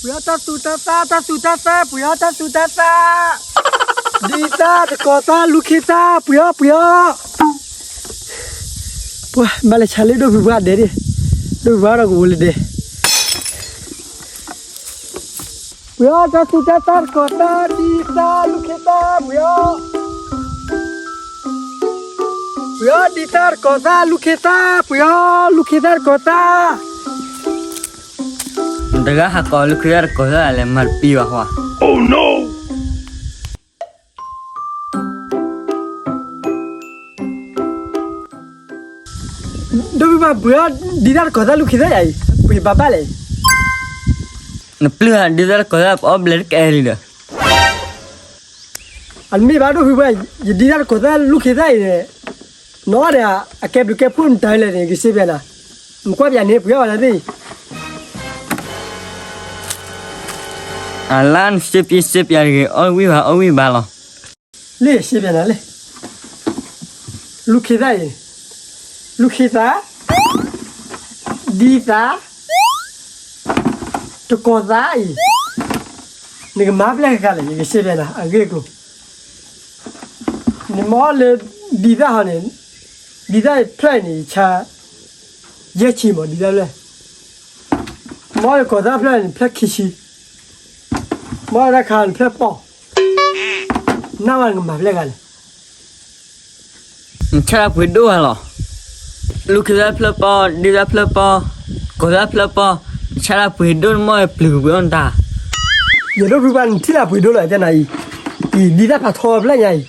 ပှ့ၤအီၣ်တၢ်သူတၢ်သၣ် တၢ်သူတၢ်သၣ် ပှ့ၤအီၣ်တၢ်သူတၢ်သၣ်, ဒ်သၣ်တကိးသၣ် လူၤခ့သၣ် ပှ့ၤအီၣ် ပှ့ၤအီၣ်, ပှၤဘၣ်လဲၤဆါလၢဒိၣ်ဖုပှၢ်ဒဲးဒၣ်, ဒိၣ်ဖုပှၢ်ဒီးကအိၣ်လၢဒဲး, ပှ့ၤအီၣ်တၢ်သူတၢ်သၣ်တကိးသၣ် ဒ်သၣ် လူၤခ့သၣ် ပှ့ၤအီၣ် ပှ့ၤအီၣ်ဒ်သၣ်တကိးသၣ် လူၤခ့သၣ် ပှ့ၤအီၣ် လူၤခ့သၣ်တကိးသၣ်, နတဂၤဟးကိးလူၤခ့သၣ်တကိးသၣ်လဲၣ် မၤတပံၤဘၣ်ဟီ, ဒိၣ်ဖုပှၢ် ပှ့ၤအီၣ်ဒ်သၣ်တကိးသၣ် လူၤခ့သၣ်ယၤအံၤ ပှ့ၤဘၣ်ဘၣ်လဲၣ်, နပျုၢ်ဧါ ဒ်သၣ်တကိးသၣ် ပအီၣ်ဘျဲးတကဲလံဒီး အတမ့ၢ်ဘၣ်ဒိၣ်ဖုဘၣ်, ယဒ်သၣ်တကိးသၣ် လူၤခ့သၣ်အံၤန့ၣ်, နအီၣ်ဒီး အကဲဘျုးကဲဖှိၣ်နတၢ်လဲၣ်န့ၣ် ကစ့ဘၣ်နၤ, နကွၢ်ပယၤန့ၣ် ပှ့ၤအီၣ်ဝဲဒၣ်သ့ၣ်, အလါနစ့ပံစ့ပယၤတဂ့ၤ အီၣ်ဝံၣ်ဘၣ်အီၣ်ဝံၣ်ဘၣ်လီၤ, လ့ၣ်စ့ပယၤနၤလ့ၣ်, လူၤခ့သၣ်အံၤ, လူၤခ့သၣ်, ဒ်သၣ် တကိးသၣ်အံၤ, နကမၤပျဲၢ်ဃာ်လဲၣ် ယကစ့ပယၤနၤ အဂ့ၢ်အကျိၤ, နမ့ၢ်အီၣ်လၢဒ်သၣ်ဟီန့ၣ်, ဒ်သၣ်ဖျၢၣ်အံၤန့ၣ် ယဆါ ယဲၢ်ဆံမး ဒ်သၣ်ဖျၢၣ်, မ့ၢ်အီၣ်လၢကိးသၣ်ဖျၢၣ်န့ၣ် ဖျၢၣ်ခံဆံ, မ့ၢ်အီၣ်တၢ်ခါန့ၣ် ဖျၢၣ်ပီၢ်, နၢ်ဝဲနကမၤပျဲၢ်ဃာ်လဲၣ် နဆါတၢ်ပှ့ၤဒိၣ်ဧါလီၤ, လူၤခ့သၣ်ဖျၢၣ်ပီၢ် ဒ်သၣ်ဖျၢၣ်ပီၢ် ကိးသၣ်ဖျၢၣ်ပီၢ်, နဆါတၢ်ပှ့ၤဒိၣ် နမ့ၢ်ပျုၤကပှ့ၤအီၣ်နတၢ်, ယဒိၣ်ဖုပှၢ် နထံၣ်လၢပှ့ၤဒိၣ်လီၤ တဲနၤအံၤ, အံၤ ဒ်သၣ်ဖးထီဖျၢၣ်ညါအံၤ, တ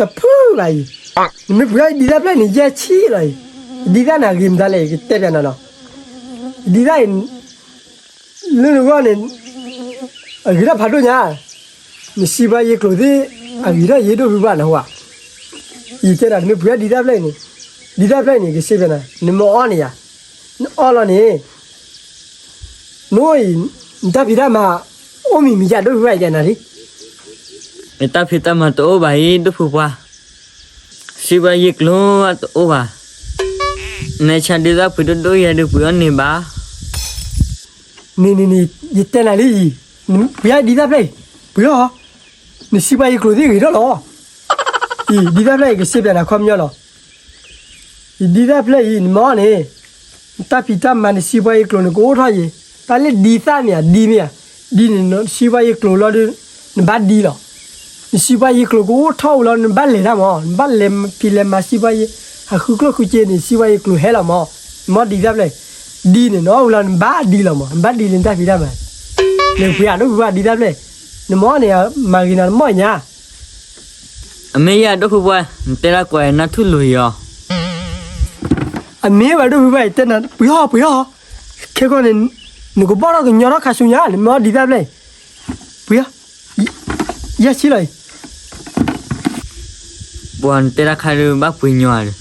ဖုဘၣ်အံၤ, နမ့ၢ်ပှ့ၤအီၣ်ဒ်သၣ်ဖျၢၣ်န့ၣ် ယဲၢ်ဆံလီၤအံၤ, ဒ်သၣ်န့ၣ်အဂ့ၤမတၤလဲၣ် ကတဲပျးနၤလီၤ, ဒ်သၣ်အံၤ လၢနဂီၢ်န့ၣ် အဂ့ၤထီၣ်ဖးဒိၣ်ညါ, နစံးပှၤယ့ၤကျိၤသ့ၣ် အဂ့ၤထီၣ်ယ့ၤဒိၣ်ဖုပှၢ်နဟူဧါ, ယတဲဒၣ် နမ့ၢ်ပှ့ၤအီၣ်ဒ်သၣ်ဖျၢၣ်အံၤန့ၣ်, ဒ်သၣ်ဖျၢၣ်အံၤန့ၣ် ကစ့ပျးနၤ နမ့ၢ်အီၣ်န့ၣ်ယၤ, နအီၣ်လီၤန့ၣ် နအိၣ်အံၤ နတၢ်ဖံးတၢ်မၤ အိၣ်မံၤမံၤယၤဒိၣ်ဖုပှၢ်ယတဲနၤလံ, ယတၢ်ဖံးတၢ်မၤတအိၣ်ဘၣ်အံၤ ဒိၣ်ဖုပှၢ်, စံးပှၤယ့ၤကျိၤတအိၣ်ဘၣ်, နဆါဒ်သၣ်ပှ့ၤဒိၣ်ဒိၣ်ယၤဒုးပှ့ၤအီၣ်န့ၢ်ဘၣ် န့ၣ်န့ၣ်န့ၣ် ယတဲနၤလံအံၤ, ပှ့ၤအီၣ်ဒ်သၣ်ဖျၢၣ်အံၤ, ပှ့ၤအီၣ်, နစံးပှၤယ့ၤကျိၤသ့ၣ်ဂ့ၤထီၣ်လီၤ, အံၤ ဒ်သၣ်ဖျၢၣ်အံၤ ကစ့ပျးနၤခီပညီလီၤ, အံၤဒ်သၣ်ဖျၢၣ်အံၤ နမ့ၢ်အီၣ်န့ၣ်, နတၢ်ဖံးတၢ်မၤ နစံးပှၤယ့ၤကျိၤန့ၣ် ကအိၣ်ထီၣ်ယံၤ, တၢ်လၢဒ်သၣ်မ့ၢ်ဧါ ဒ်မ့ၢ်ဧါ, ဒ်န့ၣ် နစံးပှၤယ့ၤကျိၤလီၤဒီး နဘၣ်ဒ်လီၤ, နစံးပှၤယ့ၤကျိၤကအိၣ်ထီၣ်ဝံၤလီၤ နဘၣ်လဲၤတၢ်မး, နဘၣ်လဲၤဖံးလဲၤမၤ စံးပှၤယ့ၤ, အဃုကျိၣ်ဃုစ့န့ၣ် စံးပှၤယ့ၤကျိၤဟဲလီၤမး, နမ့ၢ်ဒ်သၣ်ဖျၢၣ်အံၤ, ဒ်န့ၣ် နအီၣ်ဝံၤလီၤ နဘၣ်ဒ်လီၤမး, နဘၣ်ဒ်လၢနတၢ်ဖံးတၢ်မၤ, နပှ့ၤအဒိၣ်ဖုပှၢ်ဒ်သၣ်ဖျၢၣ်အံၤ, နမ့ၢ်အီၣ်န့ၣ် မၤဂ့ၤနၤနမ့ၢ်ညါ အမ့ၢ်ယၤဒိၣ်ဖုပှၢ် နတဲဒၣ်ကွၢ်နၢ်ထူၣ်လိၤယီၤ, အမ့ၢ်ဝဲဒိၣ်ဖုပှၢ်အံၤ တဲနၤ ပှ့ၤအီၣ် ပှ့ၤအီၣ်, ခဲကီၢ်န့ၣ် နကဘီၣ်ထီၣ်ကညီထီၣ်ခါဆူညါ နမ့ၢ်အီၣ်ဒ်သၣ်ဖျၢၣ်အံၤ, ပှ့ၤအီၣ်, ယဲၢ်ဆံလီၤအံၤ, ပှၤနတဲတၢ်ခါဒီးဘၣ်ပှ့ၤညီဒီး,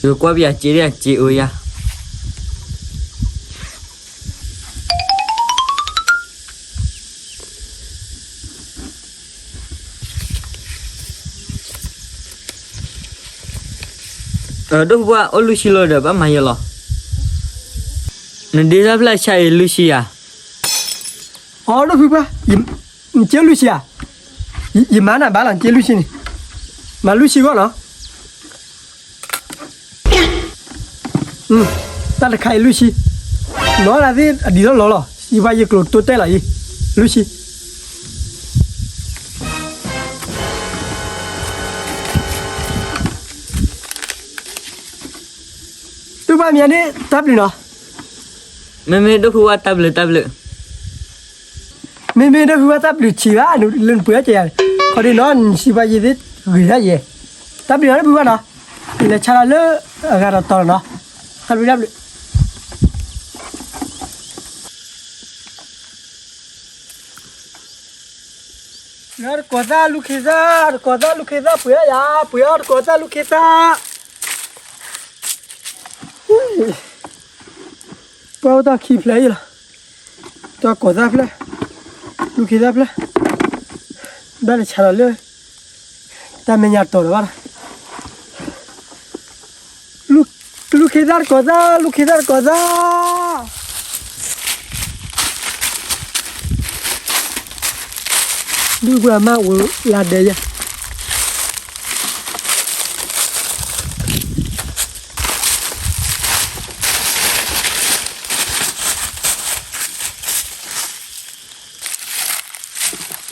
ယကွၢ်ပယၤစ့ဒၣ်စ့အိၣ်ယၤ ဒိၣ်ဖုပှၢ် အိၣ်လွံၢ်ဆံလီၤဒီး ဘၣ်မၤယဲလီၤ, နဒ်သၣ်ဖျၢၣ်ဆါအံၤလွံၢ်ဆံဧါ, အိ ဒိၣ်ဖုပှၢ်, နကဲလွံၢ်ဆံဧါ, ယမၤနၤဘၣ်လီၤ နကဲလွံၢ်ဆံန့ၣ်, မၤလွံၢ်ဆံဂီၢ်နီၤ တၢ်တခါအံၤလွံၢ်ဆံ, နီၢ်ဒၣ်သ့ၣ်အဒံးလီၢ်လီၤလီၤ, စံးဘၣ်ယ့ၤကျိၤတိတဲလီၤအံၤ, လွံၢ်ဆံ, ဒိၣ်ဖုပှၢ်မ့ၢ်န့ၣ် တၢ်ဘျုးနီၤ, မ့မ့ၢ်ဒိၣ်ဖုပှၢ်တၢ်ဘျုးတၢ်ဘျုး မ့မ့ၢ်ဒိၣ်ဖုပှၢ်တၢ်ဘျုးဆံးဘၣ် လၢနပှ့ၤအီၣ်ကဲယၤ, ခီဒ်နီၤ နစံးဘၣ်ယ့ၤသ့ၣ်ဂ့ၤဒၣ်ယဲ, တၢ်ဘျုးနီၤဒိၣ်ဖုပှၢ်နီၤ, ယလဲၤဆါလီၤလၢအဂၤဒီးတီၤလီၤနီၤ, တၢ်ဘျုးတၢ်ဘျုး ပှ့ၤအီၣ်တကိးသၣ်လူၤခ့သၣ်, တကိးသၣ်လူၤခ့သၣ် ပှ့ၤအီၣ်ယၤ, ပှ့ၤအီၣ်တကိးသၣ်လူၤခ့သၣ်, ပှၤအိၣ်တၢ်ခံဖျၢၣ်အံၤလီၤ, တကိးသၣ်ဖျၢၣ်, လူၤခ့သၣ်ဖျၢၣ်, ဘၣ်တဆါလီၤလၢ တၢ်မဲာ်ညါတီၤလီၤဘၣ်ဒီး လူၤခ့သၣ်တကိးသၣ်, လူၤခ့သၣ်တကိးသၣ်, ဒုၣ်ပှၢ်မါအိၣ်လၢဒဲးယၤ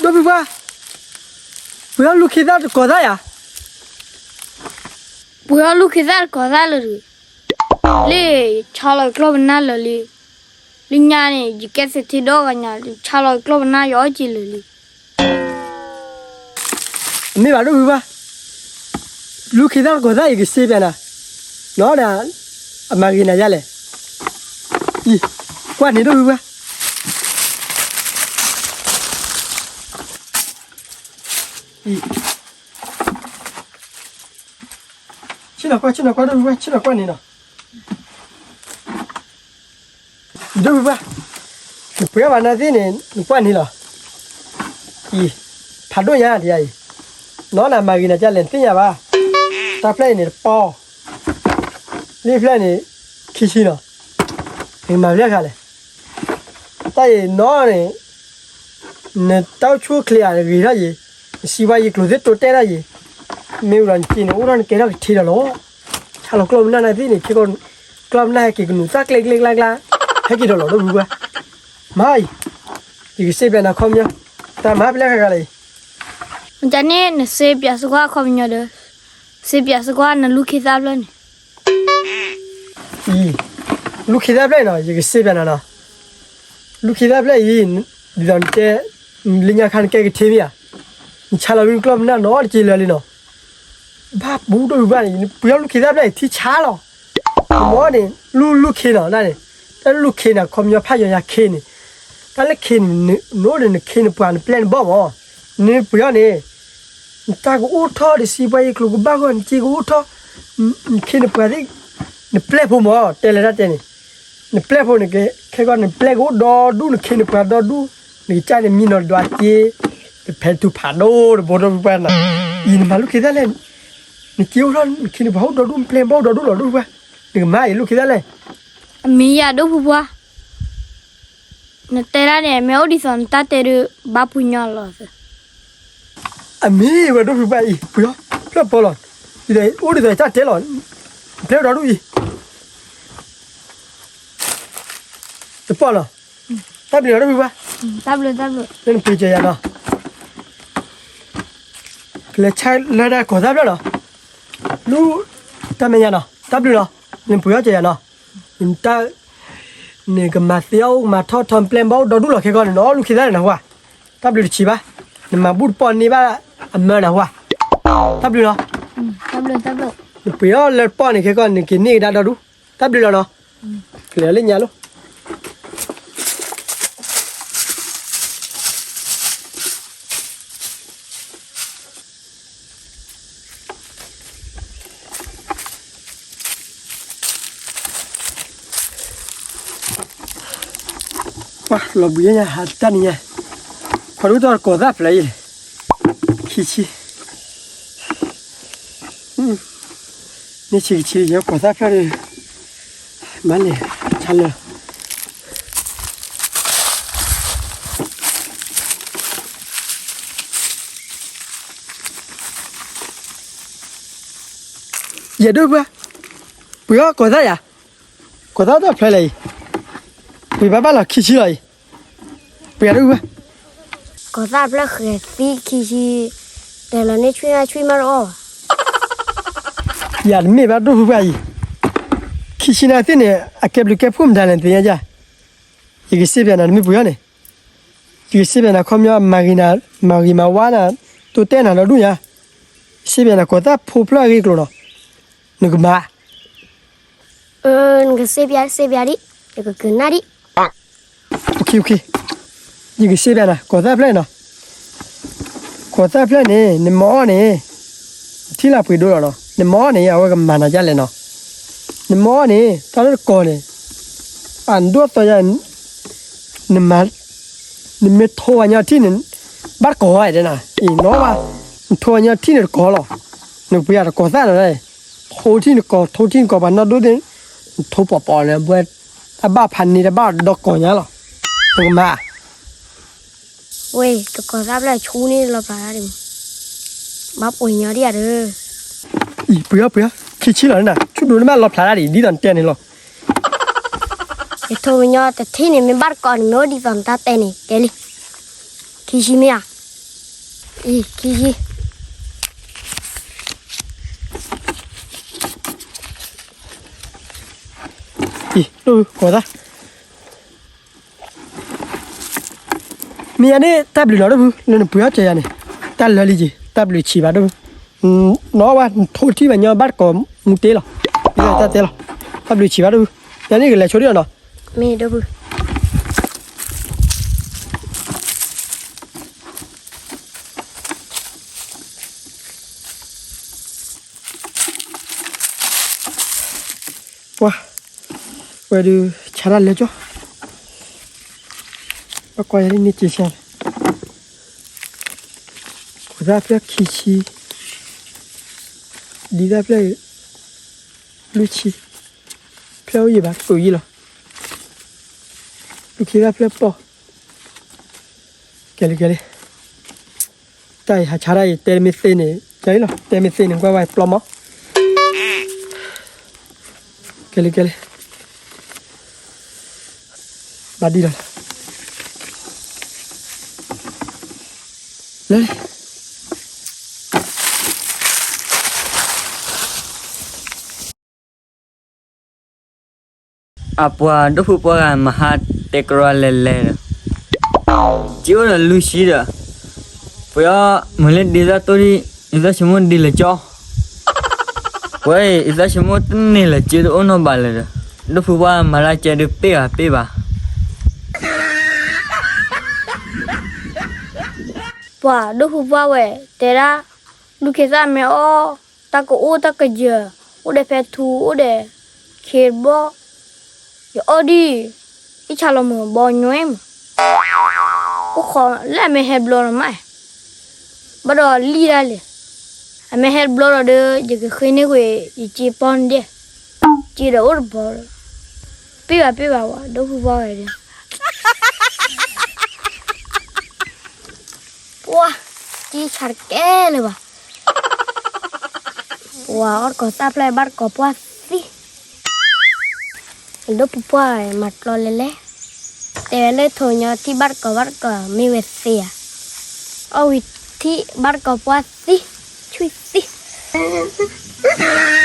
ဒိၣ်ဖုပှၢ်, ပှ့ၤအီၣ်လူၢ်ခ့သၣ်တကိးသၣ်ယၤ, ပှ့ၤအီၣ်လူၢ်ခ့သၣ်တကိးသၣ်လၢာ်တဂ့ၤ, လၢယဆါလီၤကျီၢ်ပနၢ်လၢာ်လံ, လၢညါန့ၣ် ယကဲသ့းထ့ဒီဂၤညါ ယဆါလီၤကျီၢ်ပနၢ်ယအီၣ်က့ၤလၢာ်လံ. မ့ၢ်ဘၣ်ဒိၣ်ဖုပှၢ်, လူၢ်ခ့သၣ်တကိးသၣ်ယကစ့ပၠးနၤ, နီၢ်ဒၣ်, အမၤဂ့ၤနၤယါလဲၣ်, အံၤ, ကွၢ်န့ၣ်ဒိၣ်ဖုပှၢ် အံၤ, ဆ့ၣ်နီၤကွၢ် ဆ့ၣ်နီၤကွၢ်ဒိၣ်ဖုပှၢ် ဆ့ၣ်နီၤကွၢ်န့ၣ်နီၤ, ဒိၣ်ဖုပှၢ်, နပှ့ၤအီၣ်ဘၣ်နၤသ့ၣ်န့ၣ် နကွၢ်န့ၣ်လီၤ, အံၤ, ဖးဒိၣ်ညါတယါအံၤ, နီၢ်နၤမၤဂ့ၤနၤကလဲၣ် နသ့ၣ်ညါဘၣ်, တၢ်ဖျၢၣ်အံၤန့ၣ်တပီၢ်, လၢဖျၢၣ်န့ၣ်, ခံဆံနီၤ, နကမၤဖျၢၣ်ဃာ်လဲၣ် တၢ်အံၤနီၢ်န့ၣ်, နတၢ်အိၣ်ဆူၣ်အိၣ်ချ့ဧါ ဂ့ၤထီၣ်ယံၤ, နစံးဝဲယကျိၤသ့ၣ်တိတဲထီၣ်ယံၤ, မ့ၢ်ဝံၤဒီးနစ့န့ၣ် အိၣ်ထီၣ်နကဲထီၣ်ကထ့ဒီးလီၤ, ဆါလီၤကျီၢ်ပနၢ်နၤသ့ၣ်န့ၣ် ခဲကီၢ်, ကျီၢ်ပနၢ်ဟဲက့ၤကနူၤသၣ်ကျဲကျဲကျါကျါ, ဟဲက့ၤဒီးလီၤဒိၣ်ဖုပှၢ်, မၤအံၤ, ယကစ့ပၠးနၤခီပညီ, တၢ်မၤဖျၢၣ်ဃာ်ဃာ်လၢအံၤ မ့ၢ်န့ၣ် နစ့ပၠးစကွၢ်ခီပညီဒီး, စ့ပၠးစကွၢ်နလူၢ်ခ့သၣ်ဖျၢၣ်န့ၣ်, အံၤ, လူၢ်ခ့သၣ်ဖျၢၣ်နီၤ ယကစ့ပၠးနၤနီၤ, လူၢ်ခ့သၣ်ဖျၢၣ်အံၤ, ဒ်သိးနတဲ, လၢညါခါနကဲကထ့မ့ၢ်ဧါ, နဆါလီၤဝံၤကျီၢ်ပနၢ်နီၤတက့ၢ်လၢာ်လံနီၤ, ဘၣ်ပူၤဒိၣ်ဖုပှၢ်န့ၣ် ပှ့ၤအီၣ်လူၢ်ခ့သၣ်ဖျၢၣ်အံၤထံဆါလီၤ, နမ့ၢ်အီၣ်န့ၣ် လူၢ်လူၢ်ခ့နီၤဒၣ်န့ၣ်, တၢ်လူၢ်ခ့န့ၣ် ခီပညီဖးယီၤယၤခ့န့ၣ်, တၢ်လၢခ့န့ၣ်, နအိၣ်ဒီးနခ့နပှၤနပျဲၢ်နဘီၣ်မး, နပှ့ၤအီၣ်န့ၣ်, နတၢ်ကအိၣ်ထီၣ်ဒီးစံးပှၤယကျိၤကဘၣ်ဂီၢ် နစ့ကအိၣ်ထီၣ်, နခ့နပှၤသ့ၣ်, နပျဲၢ်ဖိမး တဲလၢတၢ်တဲန့ၣ်, နပျဲၢ်ဖိန့ၣ်ကဲ, ခဲကီၢ်နပျဲၢ်ကအိၣ်ဒီဒူၣ် နခ့နပှၤဒီဒူၣ်, နကစၢ်န့ၣ်မံနီၤဒွးက့, တဖဲထူဖးဒိၣ်တဘိဒိၣ်ဖုပှၢ်နီၤ, အံၤနမၤလူၢ်ခ့သၣ်လဲၣ်, နက့အိၣ်ထီၣ် နခ့နပှၤအိၣ်ဒီဒူၣ် နပျဲၢ်ဘီၣ်အိၣ်ဒီဒူၣ်လီၤဒိၣ်ဖုပှၢ်, နကမၤအံၤလူၢ်ခ့သၣ်လဲၣ်, အမ့ၢ်ယၤဒိၣ်ဖုပှၢ် နတဲဒၣ်န့ၣ် မ့ၢ်အိၣ်ဒ်သိးနတၢ်တဲဒုး ဘၣ်ပှ့ၤညီလီၤသၢ, အမ့ၢ်ဝဲဒိၣ်ဖုပှၢ်အံၤ ပှ့ၤအီၣ်ဖျၢၣ်ပီလီၤ, အိၣ်ဒ်သိးယတၢ်တဲလီၤ, နပျဲၢ်ဒီဒူၣ်အံၤ, တပီၢ်လီၤ, တၢ်ဘျုးလီၤဒိၣ်ဖုပှၢ်, လၢနပှ့ၤကဲယၤနီၤ, ကလဲၤဆါလၢတၢ်ကိးသၣ်ဖျၢၣ်လီၤ, လူၢ်, တၢ်မဲာ်ညါနီၤ တၢ်ဘျုးလီၤ, လၢနပှ့ၤအီၣ်ကဲယၤနီၤ, နတၢ် နကမၤသ့အီၣ်အိၣ်ကမၤထီၣ်ထီနပျဲၢ်ဘီၣ်အိၣ်ဒီဒူၣ်လီၤခဲကီၢ်န့ၣ် နအီၣ်လူၢ်ခ့သၣ်န့ၣ်နဟူဧါ, တၢ်ဘျုးတဆံးဘၣ်, နမၤဘူၣ်တပီၢ်န့ၢ်ဘၣ်အမၢနဟူဧါ, တၢ်ဘျုးလီၤ, နပှ့ၤအီၣ်လၢတပီၢ်န့ၣ်ခဲကီၢ် နက့ၤန့ၢ်ကဒါဒီဒူၣ်, တၢ်ဘျုးလီၤနီၤ, ကလဲၤလၢညါလိၤ ပှၤလီၤဘှံးညါ ဟးတၢ်နံၤညါ, ပှၤဒိၣ်ထီၣ်ကိးသၣ်ဖျၢၣ်အံၤလဲၣ်, ခံဆံ, န့ၢ်ဆံးကဆံး ယကိးသၣ်ဖျၢၣ်ဒီး, မၤန့ၣ်, ဆါလၢ ယဲဒိၣ်ပှၢ်, ပှ့ၤအီၣ်ကိးသၣ်ယၤ, ကိးသၣ်တၢ်ဖျၢၣ်လဲၣ်အံၤ, ပှ့ၤဘၣ်ဘၣ်လီၤခံဆံလီၤအံၤ, ပှ့ၤယၤဒိၣ်ပှၢ်, ကိးသၣ်ဖျၢၣ်ဃဲၤသံခံဆံ, တဲလီၤန့ၢ်ဆွံၣ်နၤဆွံၣ်မးတအီၣ်ဘၣ်, ယၤတမ့ၢ်ဘၣ်ဒိၣ်ပှၢ်အံၤ, ခံဆံနၤသ့ၣ်န့ၣ် အကဲဘျုးကဲဖှိၣ်မတၤလဲၣ်သ့ၣ်ညါယၤ, ယကစ့ပၠးနၤတမ့ၢ်ပှ့ၤအီၣ်န့ၣ်, ယကစ့ပၠးနၤခီပညီ မၤဂ့ၤနၤ, မၤဂ့ၤမၤဝါနၤ, တိတဲနၤဒီဒူၣ်ညါ, စ့ပၠးနၤကိးသၣ်ဖိဖျၢၣ်အဂ့ၢ်အကျိၤနီၤ, နကမၤ, နကစ့ပၠး စ့ပၠးဒံး, ယကကနၣ်ဒံး, ယကစ့ပၠးနၤ ကိးသၣ်ဖျၢၣ်နီၤ, ကိးသၣ်ဖျၢၣ်န့ၣ် နမၤအီၣ်န့ၣ်, ထံၣ်လၢပှ့ၤဒိၣ်လီၤနီၤ, နမၤအီၣ်န့ၣ် အဝဲကမၤနၤဒ်လဲၣ်နီၤ, နမၤအီၣ်န့ၣ် တၢ်လၢတကိးန့ၣ်, အဒိၣ်သီယါ နမၤ, နမ့ၢ်ထိဝဲညီထံၣ်န့ၣ်, ဘၣ်တကိးဝဲဒၣ်နၤ, အံၤနီၤဘၣ်, နထိဝဲညီထံၣ်န့ၣ်တကိးလီၤ, နပှ့ၤအတကိးသၣ်နီၤ, ထိထံၣ်နကိး ထိထံၣ်နကိး ပှၤနီၢ်ဒိၣ်သ့ၣ်, နထိပိာ်ပိာ်န့ၣ် ဘှဲ, တၢ်ဘၣ်ဖးန့ၢ်တၢ်ဘၣ်ဒီးကိးညါလီၤ, နကမၤ ဝဲ တကီၢ်သၣ်ဖျၢၣ်ဆူန့ၣ်လီၤဖျါတၢ်ဒံး, ဘၣ်ပှ့ၤညီဒံးဧါဒီး, အံၤ ပှ့ၤအီၤ ပှ့ၤအီၤ, ခံဆံလီၤနၤ, ဆူဒိၣ်န့ၣ်မးလီၤဖျါတၢ်ဒံး ဒ်သိးနတဲန့ၣ်လီၤ. ယထိၣ်ကညီတထံၣ်န့ၣ် မ့ၢ်ဘၣ်တကီၢ်န့ၣ် မ့ၢ်အိၣ်ဒ်သိးနတၢ်တဲန့ၣ် တဲလံ. ခံဆံမ့ၢ်ဧါ. အံၤ ခံဆံ. အံၤ ဒိၣ်ဖု ကိးသၣ် မ့ၢ်ယၤန့ၣ် တၢ်ဘျုးလီၤဒိၣ်ဖု လၢနပှ့ၤအီၣ်ကၢယၤန့ၣ်, တၢ်လၢာ်လံက့ၤ တၢ်ဘျုးဆံးဘၣ်ဒိၣ်ဖု, နီၢ်ဝဲ ထိၣ်ထံၣ်ဘၣ်ညီဘၣ်တကီၢ်မူတ့လီၤ, တၢ်တဲလီၤ, တၢ်ဘျုးဆံးဘၣ်ဒိၣ်ဖု, ယၤန့ၣ်ကလဲၤဆိဒံးလီၤနီၤ, မ့ၢ်ဒိၣ်ဖု. ပှၤ ဝဲဒုး ဆါတၢ်လၢကၠီ, ပကွၢ်ယၤန့ၣ်န့ၣ်က့ၤဆါ, ကိးသၣ်ဖျၢၣ်ခံဆံ, ဒ်သၣ်ဖျၢၣ် လွံၢ်ဆံ, ဖျၢၣ်အိၣ်ယံၤဘၣ် ကတိၤယံၤလီၤ, လွံၢ်ဆံသၣ်ဖျၢၣ်ပီၢ်, ကဲလံ ကဲလံ. တၢ်အံၤဟးဆါတၢ်အံၤ တဲမ့ၢ်သ့န့ၣ် ကဲလီၤ, တဲမ့ၢ်သ့န့ၣ် ကွၢ်ဝဲပျီမီၤ, ကဲလံ ကဲလံ, ဘၣ်ဒံးလီၤ, လၢ အပှၤဒိၣ်ဖုပှၢ်ဂၤ မဟါတဲကရီလဲၤလဲၤဒီး, က့အိၣ်ဒီးလွံၢ်ဆံဒီး, ပှၤအီၣ်မုၢ်လၢဒ်သၣ်တိၢ်ဒံး, ဒ်သၣ်ဆိကမိၣ်ဒ်လဲၤကၠီ, ပှၤအံၤ ဒ်သၣ်ဆိကမိၣ်တန့ၢ်လၢၤ က့တအိၣ်နီၢ်ဘၣ်လၢၤဒီး, ဒိၣ်ဖုပှၢ်မၤလၢကဲဒုးပ့ၢ်ဂၤပ့ၢ်ဘၣ်. ပှၤဒိၣ်ဖုပှၢ်ဝဲ တဲဒၣ် ဒူၣ်ခ့သၣ်မ့ၢ်အီၣ် တၢ်ကအိၣ်တၢ်ကယၢၤ, အိၣ်ဒီးဖဲထူ အိၣ်ဒီးခ့တဘီ, ယအီၣ်ဒံး, ယဆါလီၤမုၢ်ဘီညွဲမး, အိၣ်ခိးလၢအမ့ၢ်ဟဲဘျီလီၤမး, ဘၣ်ဒီးလံၣ်ဒၣ်လဲာ်, အမ့ၢ်ဟဲဘျီလီၤဒီး ယကဃ့န့ၢ်ကွံာ် ယစ့ပီၢ်န့ၣ်ဒဲး, စ့ဒီးအိၣ်တဘီဒီး, ပ့ၢ်ဘၣ်ပ့ၢ်ဘၣ်ဝဲ ဒိၣ်ဖုပှၢ်ဝဲဒီး ပှၤ က့ဆါတကဲလၢၤဘၣ်, ပှၤအီၣ်တကီၢ်သၣ်ဖျၢၣ်ဘၣ်တကီၢ်ပှၢ်သံ, ဒိၣ်ဖုပှၢ်မၤကျီလဲၤလဲၤ, တဲဝဲလၢထိၣ်ညီထံၣ်ဘၣ်တကီၢ်ဘၣ်တကီၢ်မ့ၢ်ဝဲသ့ဧါ, အီၣ်ဝံၤထံၣ်ဘၣ်တကီၢ်ပှၢ်သံ, ဆူၣ်သံ ပှၤ